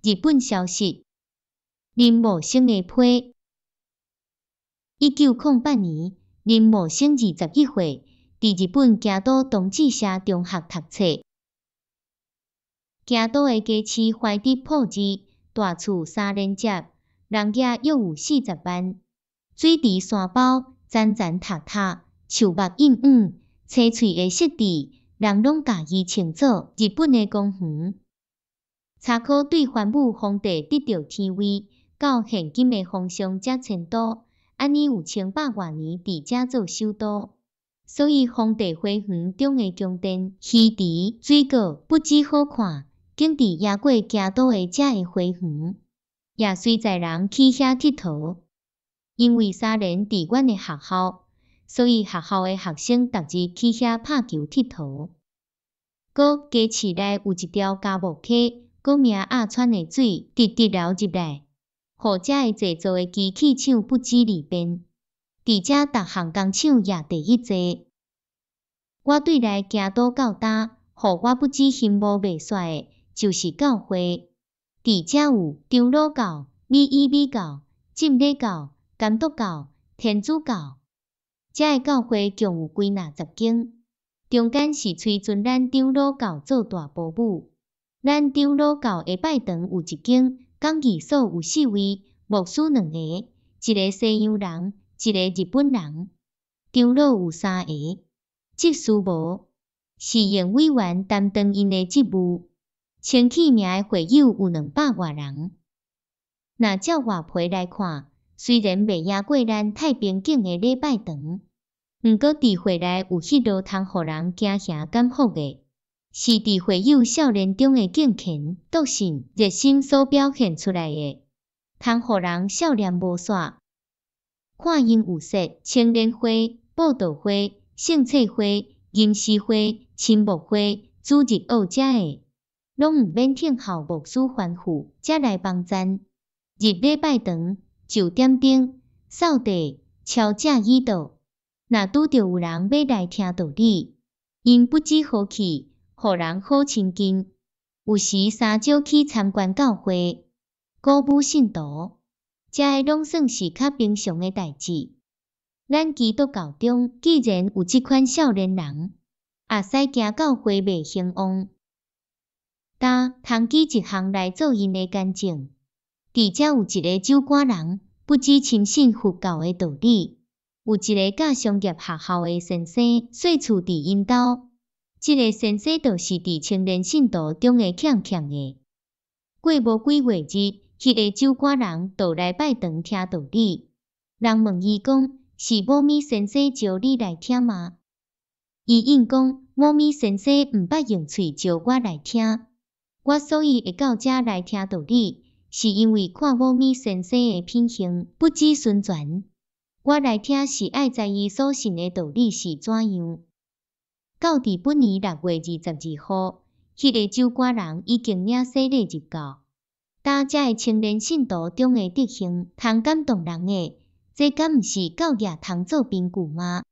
日本消息，林茂生的批。1908年，林茂生21歲，佇日本京都同志社中學讀冊。京都的街市懷德普寺大厝三連接，人額約有40萬。水池山包，層層塔塔，樹木蔭影，青翠的濕地，人攏共伊稱做日本的公園。查考對桓武皇帝得著天位，到現今的皇上才遷都，按呢有千百外年佇遮做首都。所以皇帝花園中的宮殿、魚池、水果不止好看，景致贏過京都的遮个花園，也隨在人去遐𨑨迌。因為三連佇阮的學校，所以學校的學生逐日去遐拍球𨑨迌。閣街市內有一條嘉木溪，閣名鴨川的水直直流入來，予遮个製造的機器廠不止利便。佇遮逐項工廠也第一濟。我對來京都到今，予我不止興無袂煞的，就是教會。佇遮有長老教、米伊米教、浸禮教、監督教、天主教。遮个教會共有幾若十間，中間是催尊咱長老教做大婆母。咱長老教的拜堂有一間，講義所有四位，牧師兩个，一个西洋人，一个日本人。長老有三个，執事無，是用委員擔當𪜶的職務。簽起名的會友有200外人。若照外皮來看，雖然袂贏過咱太平景的禮拜堂，毋過佇會內有彼落通予人驚嚇感服的，是佇會友少年中的敬虔、篤信、熱心所表現出來的，通予人笑臉無煞。看𪜶有設青年會、佈道會、聖冊會、吟詩會、親牧會、主日學遮的，攏毋免聽候牧師吩咐，才來幫贊。入禮拜堂，就點燈、掃地、敲正椅桌。若拄著有人欲來聽道理，𪜶不止和氣，予人好親近。有時三招去參觀教會，鼓舞信徒，遮个攏算是較平常的代誌。咱基督教中既然有這款少年人，也使驚教會袂興旺。今通舉一項來做𪜶的見證。佇遮有一个酒館人，不止深信佛教的道理，有一个教商業學校的先生，細厝佇𪜶兜。這个先生就是佇青年信徒中的強強的。過無幾月日，彼个酒館人就來拜堂聽道理。人問伊講：是某咪先生招你來聽嗎？伊應講：某咪先生毋捌用喙招我來聽，我所以會到遮來聽道理，是因為看某咪先生的品行不止純全。我來聽是愛知伊所信的道理是怎樣。到佇本年6月22號，彼个酒館人已經領洗禮入教。今遮个青年信徒中的德行，通感動人的，這敢毋是教義通做憑據嗎？